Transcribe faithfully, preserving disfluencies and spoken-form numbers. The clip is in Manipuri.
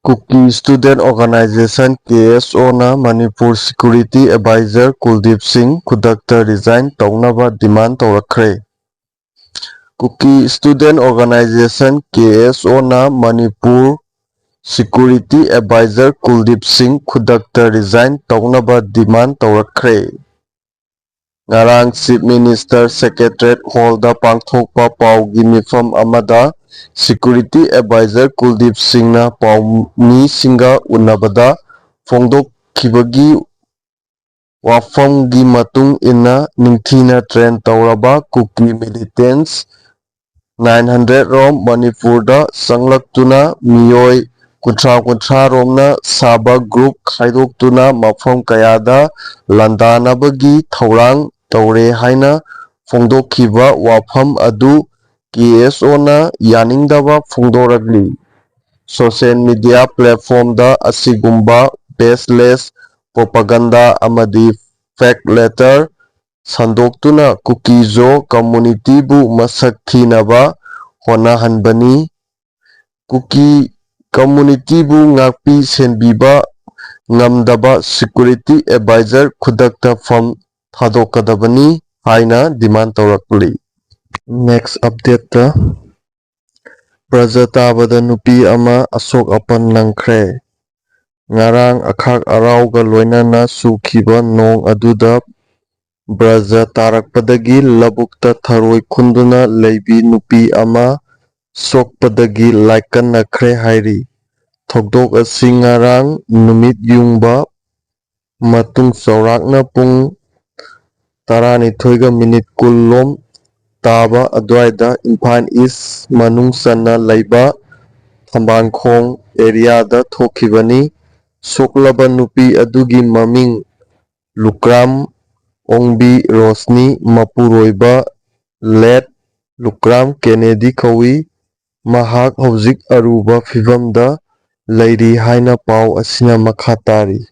Kuki Student Organization, K S O, ꯅ ꯃꯅꯤꯄꯨꯔ Security Advisor ꯀꯨꯜꯗꯤꯞ ꯁꯤꯡ ꯈꯨꯗꯛꯇ resign ꯇꯧꯅꯕ demand ꯇꯧꯔꯛꯈ꯭ꯔꯦ꯫ Kuki Student Organization, K S O, ꯅ ꯃꯅꯤꯄꯨꯔ Security Advisor ꯀꯨꯜꯗꯤꯞ ꯁꯤꯡ ꯈꯨꯗꯛꯇ resign ꯇꯧꯅꯕ demand ꯇꯧꯔꯛꯈ꯭ꯔꯦ꯫ ꯉꯔꯥꯡ Chief Minister Secretariat Hall ꯗ ꯄꯥꯡꯊꯣꯛꯄ ꯄꯥꯎꯒꯤ ꯃꯤꯐꯝ ꯑꯃꯗ Security Advisor ꯀꯨꯜꯗꯤꯞ ꯁꯤꯡꯅ ꯄꯥꯎꯃꯤꯁꯤꯡꯒ ꯎꯅꯕꯗ ꯐꯣꯡꯗꯣꯛꯈꯤꯕꯒꯤ ꯋꯥꯐꯝꯒꯤ ꯃꯇꯨꯡ ꯏꯟꯅ, ꯅꯤꯡꯊꯤꯅ train ꯇꯧꯔꯕ ꯀꯨꯀꯤ militants nine hundred ꯔꯣꯝ ꯃꯅꯤꯄꯨꯔꯗ ꯆꯪꯂꯛꯇꯨꯅ ꯃꯤꯑꯣꯏ ꯀꯨꯟꯊ꯭ꯔꯥ ꯀꯨꯟꯊ꯭ꯔꯥ ꯔꯣꯝꯅ ꯁꯥꯕ group ꯈꯥꯏꯗꯣꯛꯇꯨꯅ ꯃꯐꯝ ꯀꯌꯥꯗ ꯂꯥꯟꯗꯥꯅꯕꯒꯤ ꯊꯧꯔꯥꯡ ꯇꯧꯔꯦ ꯍꯥꯏꯅ ꯐꯣꯡꯗꯣꯛꯈꯤꯕ ꯋꯥꯐꯝ ꯑꯗꯨ K S O ꯅ ꯌꯥꯅꯤꯡꯗꯕ ꯐꯣꯡꯗꯣꯔꯛꯂꯤ꯫ Social media platform ꯗ ꯑꯁꯤꯒꯨꯝꯕ baseless propaganda ꯑꯃꯗꯤ fake letter ꯁꯟꯗꯣꯛꯇꯨꯅ ꯀꯨꯀꯤ-ꯖꯣ community ꯕꯨ ꯃꯁꯛ ꯊꯤꯅꯕ ꯍꯣꯠꯅꯍꯟꯕꯅꯤ꯫ ꯀꯨꯀꯤ community ꯕꯨ ꯉꯥꯛꯄꯤ ꯁꯦꯟꯕꯤꯕ ꯉꯝꯗꯕ Security Advisor ꯈꯨꯗꯛꯇ ꯐꯝ ꯊꯥꯗꯣꯛꯀꯗꯕꯅꯤ ꯍꯥꯏꯅ demand ꯇꯧꯔꯛꯂꯤ꯫ Next update ꯇ, ꯕ꯭ꯔꯖ ꯇꯥꯕꯗ ꯅꯨꯄꯤ ꯑꯃ ꯑꯁꯣꯛ ꯑꯄꯟ ꯅꯪꯈ꯭ꯔꯦ꯫ ꯉꯔꯥꯡ ꯑꯈꯥꯛ ꯑꯔꯥꯎꯒ ꯂꯣꯏꯅꯅ ꯆꯨꯈꯤꯕ ꯅꯣꯡ ꯑꯗꯨꯗ ꯕ꯭ꯔꯖ ꯇꯥꯔꯛꯄꯗꯒꯤ ꯂꯧꯕꯨꯛꯇ ꯊꯔꯣꯏ ꯈꯨꯟꯗꯨꯅ ꯂꯩꯕꯤ ꯅꯨꯄꯤ ꯑꯃ ꯁꯣꯛꯄꯗꯒꯤ ꯂꯥꯏꯀꯠꯅꯈ꯭ꯔꯦ ꯍꯥꯏꯔꯤ꯫ ꯊꯧꯗꯣꯛ ꯑꯁꯤ ꯉꯔꯥꯡ ꯅꯨꯃꯤꯠ ꯌꯨꯡꯕ ꯃꯇꯨꯡ ꯆꯥꯎꯔꯥꯛꯅ ꯄꯨꯡ ꯇꯔꯥꯅꯤꯊꯣꯏꯒ ꯃꯤꯅꯤꯠ ꯀꯨꯟ ꯂꯣꯝ ꯇꯥꯕ ꯑꯗꯨꯋꯥꯏꯗ ꯏꯝꯐꯥꯜ East ꯃꯅꯨꯡ ꯆꯟꯅ ꯂꯩꯕ ꯊꯝꯕꯥꯜꯈꯣꯡ area ꯗ ꯊꯣꯛꯈꯤꯕꯅꯤ꯫ ꯁꯣꯛꯂꯕ ꯅꯨꯄꯤ ꯑꯗꯨꯒꯤ ꯃꯃꯤꯡ ꯂꯨꯀ꯭ꯔꯥꯝ ꯑꯣꯡꯕꯤ ꯔꯣꯁꯅꯤ, ꯃꯄꯨꯔꯣꯏꯕ late ꯂꯨꯀ꯭ꯔꯥꯝ ꯀꯦꯅꯦꯗꯤ ꯀꯧꯏ꯫ ꯃꯍꯥꯛ ꯍꯧꯖꯤꯛ ꯑꯔꯨꯕ ꯐꯤꯚꯝꯗ ꯂꯩꯔꯤ ꯍꯥꯏꯅ ꯄꯥꯎ ꯑꯁꯤꯅ ꯃꯈꯥ ꯇꯥꯔꯤ꯫